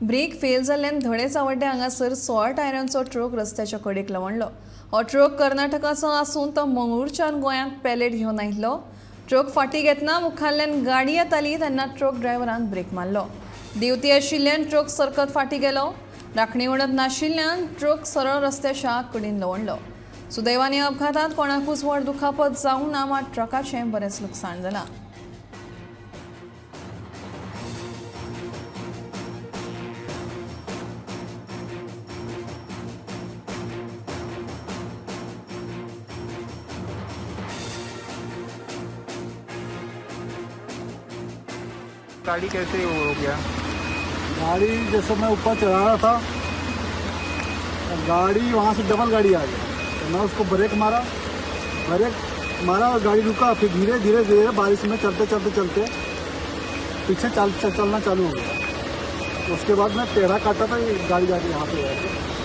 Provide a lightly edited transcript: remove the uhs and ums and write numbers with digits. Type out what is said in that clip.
Brake fail जाल्ल्यान धडे चावड्डे हांगासर 16 टायरांचो ट्रक रस्त्याच्या कडेक लवणलो. हो ट्रक कर्नाटकाचो आसून तो मंगळूरच्यान गोंयांत पॅलेट घेवन आयिल्लो. ट्रक फाटीं घेतना मुखाल्ल्यान गाडी येताली तेन्ना ट्रक ड्रायव्हरान ब्रेक मारलो. देंवती आशिल्ल्यान ट्रक सरकत फाटीं गेलो. राखणी वणत नाशिल्ल्यान ट्रक सरळ रस्त्याच्या कडेन लवणलो. सुदैवान ह्या अपघातांत कोणाकूच व्हड दुखापत जावंक ना, मात ट्रकाचें बरेंच लुकसाण जालां. गाड़ी कैसे वो हो गया? गाड़ी जैसे मैं ऊपर चढ़ा रहा था, और गाड़ी वहाँ से डबल गाड़ी आ गई, तो मैं उसको ब्रेक मारा, ब्रेक मारा और गाड़ी रुका। फिर धीरे धीरे धीरे बारिश में चलते चलते चलते पीछे चलना चालू हो गया। उसके बाद मैं टेढ़ा काटा था, ये गाड़ी जाके यहाँ पे आ गई।